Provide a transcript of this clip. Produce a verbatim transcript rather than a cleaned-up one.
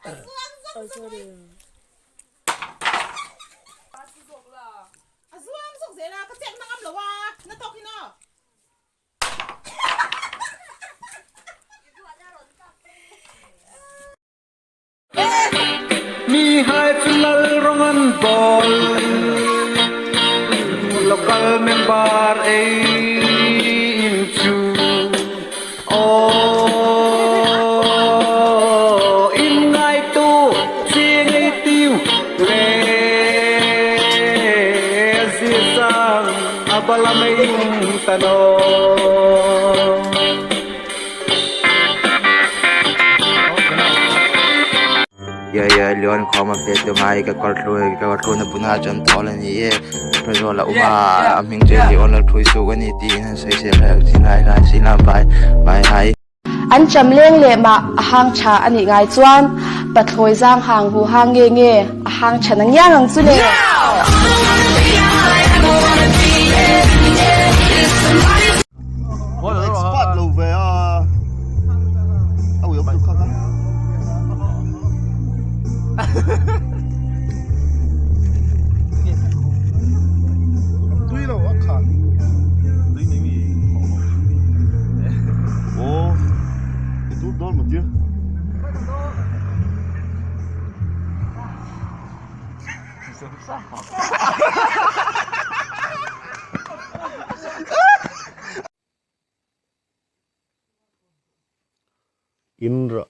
Oh, sorry. A zuang zuk zel a, ka chekna ngam lo a, na tawk hi naw. Mihai chu lal rawng an bawl, local member ei in chu. Aw, in ngaituo, chieng ei tiu le, ziesang a bala mei um ta naw. Ia, ia, lion khawm a fe tu ngai ka kawr tlu, ka kawr tluna puna chun thawl a ni e. Pressure la um a, a hming chu lion la thui su ka ni ti in an sawi se lai, sin lai lai, sin lai, bye, bye, hai. An cham leng leh mah a hang ṭha a nih ngai chuan, Pathlawi zang hang hu hang nge nge a hang ṭha nang yang ang chu le. Expert lo ve a. Au, yom tu kha kha. Tui lo a kha. Tui ni mi. Oh. Itu dol mo tia. In rawh,